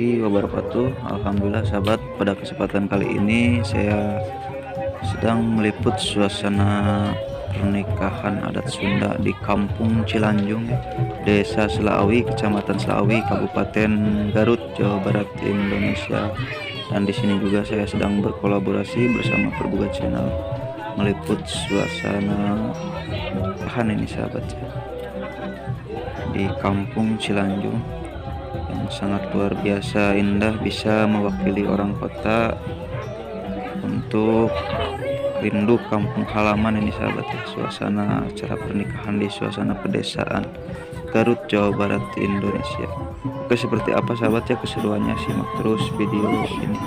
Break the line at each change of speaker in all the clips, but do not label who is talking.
Warahmatullahi wabarakatuh. Alhamdulillah sahabat, pada kesempatan kali ini saya sedang meliput suasana pernikahan adat Sunda di Kampung Cilanjung, Desa Selaawi, Kecamatan Selaawi, Kabupaten Garut, Jawa Barat, Indonesia. Dan di sini juga saya sedang berkolaborasi bersama Perbuga Channel meliput suasana pernikahan ini sahabat ya, di Kampung Cilanjung yang sangat luar biasa indah, bisa mewakili orang kota untuk rindu kampung halaman ini sahabat ya. Suasana acara pernikahan di suasana pedesaan Garut, Jawa Barat, Indonesia. Oke, seperti apa sahabat ya keseruannya, simak terus video ini.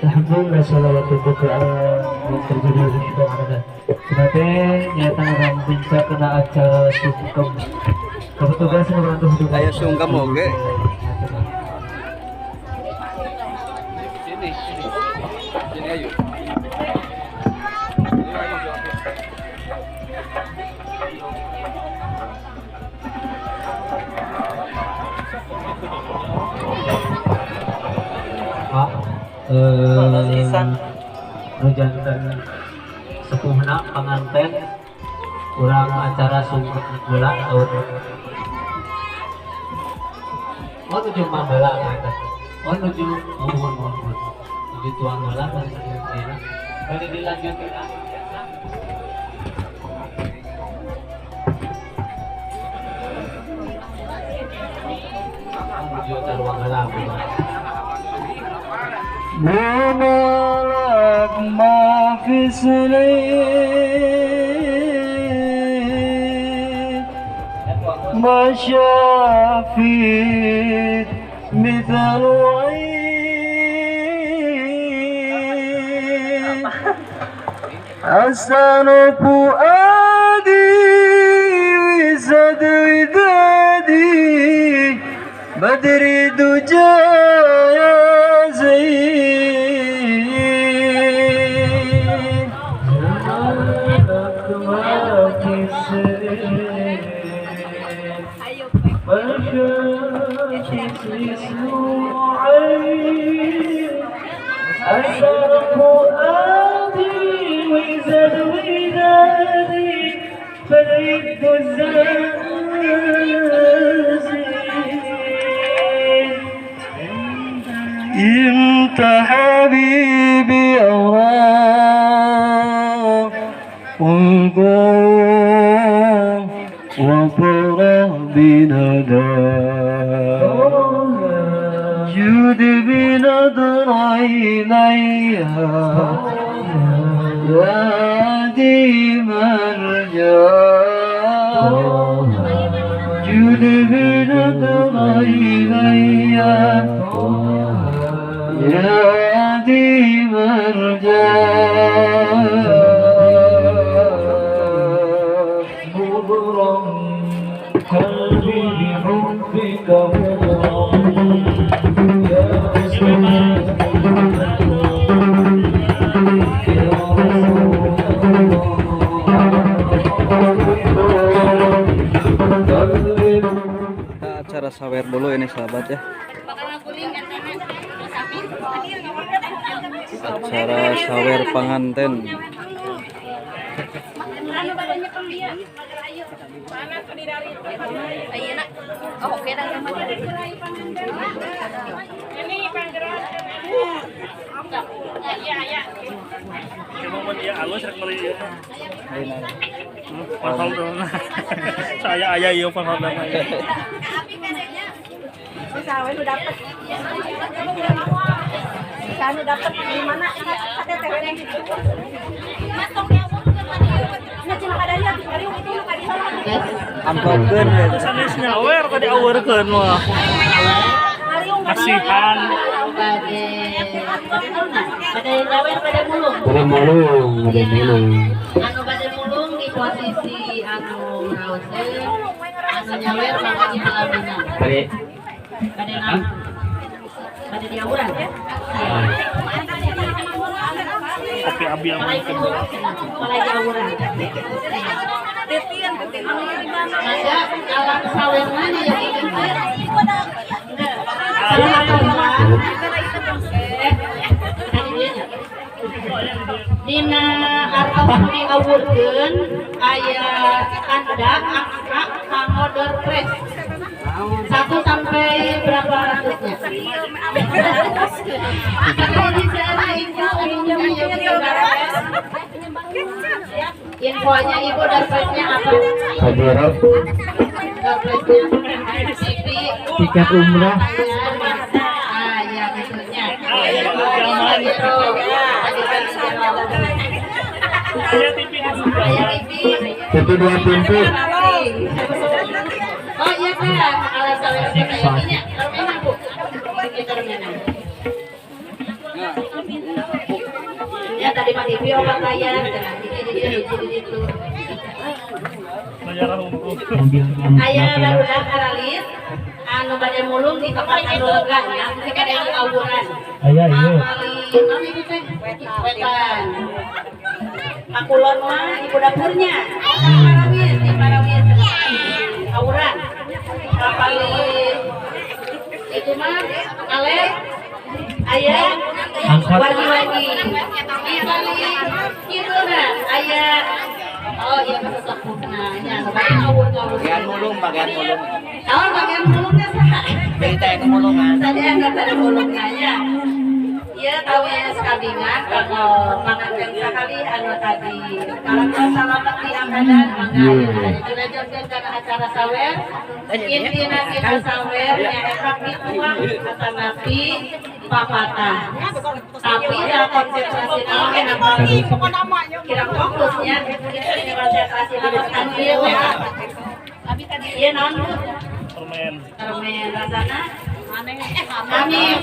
Alhamdulillah salawatu yang terjadi di mana. Sebagai nyata orang bincang kena acara sungkem. Kebetulan saya berada
Ayo sungkem oke. Sini, sini. Sini ayo.
Jantan sepuhna pengantin kurang acara sungkem bola tahun oh tujuh mambala oh tujuh mohon tujuh tuang bola boleh dilanjutkan. Tujuh taruang bola
مالك ما في سنين ما شافيت مثل عين حسن فؤادي وزاد ودادي بدري دجا يا زين
جمالك ما تسرين ما شافت عين أثر فؤادي وزاد ودادي
فليت الزازين انت حبيبي أراك والقوم وفرح بندى جود بنظر إليها يا ديم الجاه جود بنظر إليها يا ديم الجاه مغرم قلبي بحبك مغرم يا رسول الله يا رسول الله.
Kita acara sawer dulu ini sahabat ya. Acara sawer panganten.
Saya ayah iya
dapat di mana?
Amplopkeun
sanes nyawer tadi aweurkeun mah. Kasihan.
Pada nyawer pada mulung.
Pada mulung, pada mulung.
Anu pada mulung di posisi anu raoseun, anu nyawer maka di pelaminan. Pada pada diawuran.
Kopi abi yang
mulai diawuran. Maka alat sawerna ya itu. Dina artos diawurkeun aya tanda angka kanggo door prize. 1 sampai berapa ratusnya? Infonya ibu door prize-nya apa? Door prize-nya TV,
tiket umrah.
Ah, ya maksudnya.
TV 2 pintu.
Oh iya Kak, alat sawer kayaknya memang Bu. Kita memang. Ya tadi mah TV obat layar, jadi itu. Aya barudak aralit anu bade mulung di tempat anu lega nya, mereka ada awuran.
Aya iya.
Naon ibu teh? Wetan. Pakulon mah ibu dapurnya. Parawis, di parawis. Awuran. Kapali itu mah alet aya wargi-wargi. Di bali kidulna aya oh iya sesepuhna nya
bagian mulung, bagian mulung.
Oh, bagian mulungnya saha?
Berita yang mulungan.
Saja yang mulungnya nya. Iya tahu ya sekabingan kalau panganten sakali anu tadi kalau salamet di angkadan mangga ayeuna karena acara sawer intina kita sawer nyaeta dituang atanapi papatah tapi ya konsentrasi naon kira fokusnya itu konsentrasi naon ieu naon Bu
permen
permen rasana amis,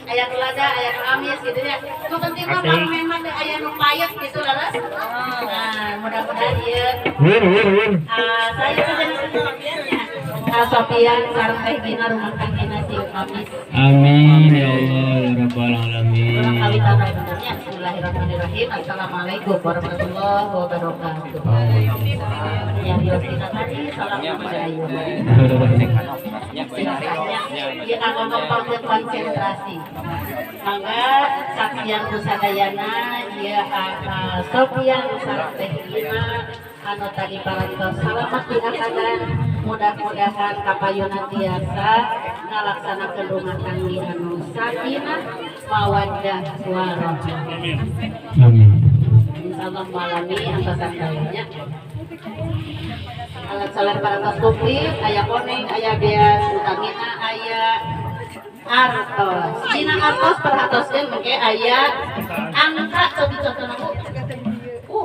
aya nu lada, aya nu amis gitu ya. Nu penting mah memang aya nu payet gitu laras. Nah, mudah-mudahan ieu. Saya jadi Sopian sareng Teh Gina rumah Teh Gina sing amis.
Amin ya Allah ya Rabbal alamin.
Kawitan benernya bismillahirrahmanirrahim. Assalamualaikum warahmatullahi wabarakatuh. Ya Yosina tadi salam kepada ya ngomong konsentrasi. Mangga saksian kusadayana ya Sopian sareng Teh Gina anu tadi parantos salamat diakadan mudah-mudahan kapayuna tiasa ngalaksanakeun rumah tangga anu sakinah mawaddah warahmah.
Amin.
Insyaallah malami antosan kayanya. Alat salat parantos komplit, aya koneng, aya beas, utamina aya artos. Dina artos perhatoskeun mengke aya angka cobi contohna Bu.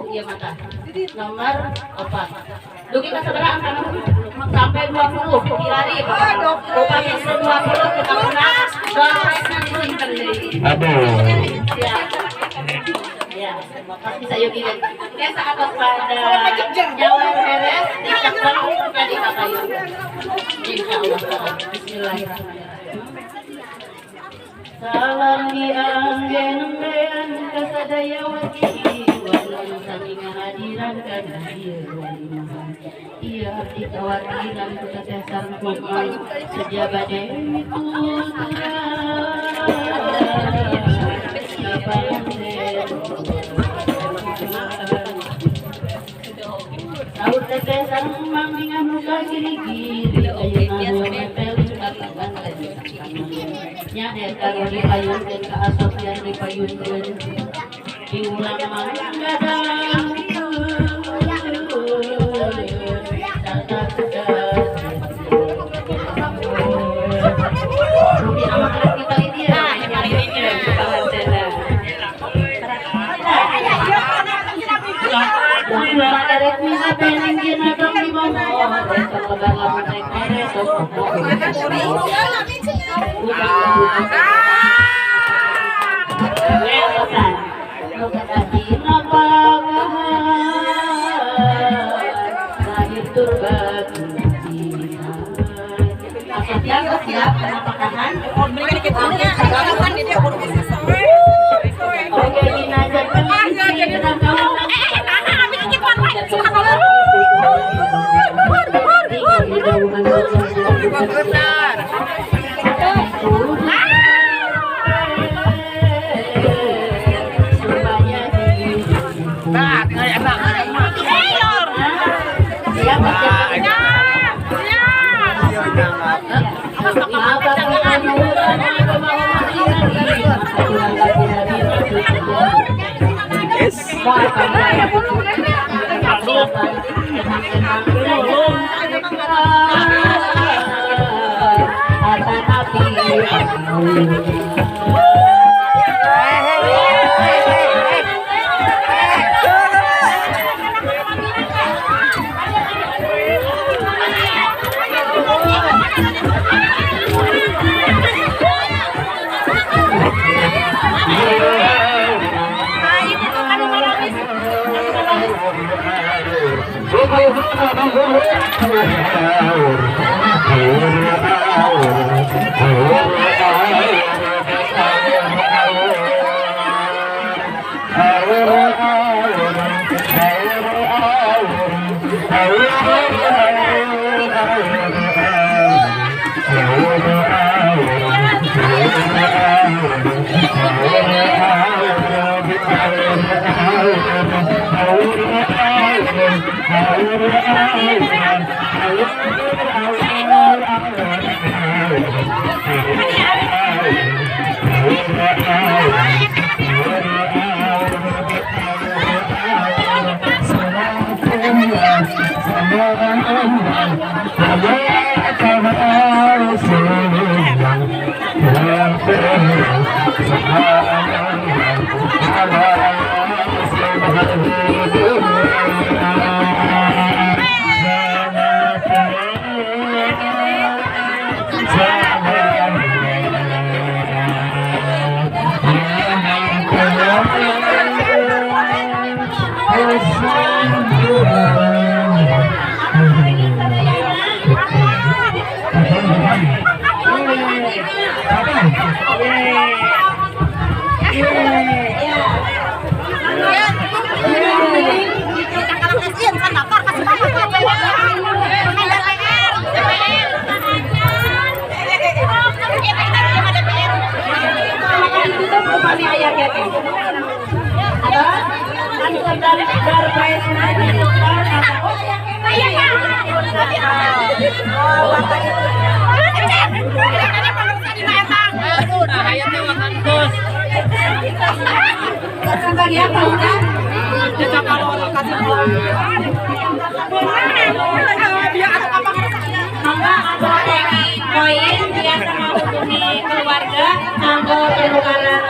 Ieu mata. Nomor 4. Dugi ka sabaraha angkana sampai 20 kilari. Upami 20 kita menang. Dompetna disimpen deui.
Aduh.
Ya. Ya, bapak bisa yogi. Oke, saat pada nyawa beres, dicekal tadi kapayun. Insyaallah. Bismillahirrahmanirrahim. Salam dianggen-anggen kasadaya wati walau sami ngahadiran kana ieu walimahan. Ieu abdi kawatiran ku teteh sareng kumpul sejabade mituturan. Saur teteh sareng mang bingah muka giri-giri ayeuna meteling katakan nya eta nu dipayunkeun ka Asofian dipayunkeun diulang manggadang Mangga anu kenging koin biasa menghubungi keluarga kanggo penukaran.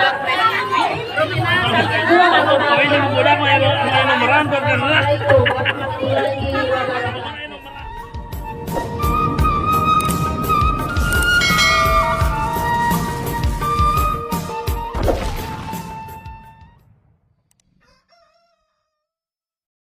Koin jeung budak mah aya nomoran kan.
Assalamualaikum.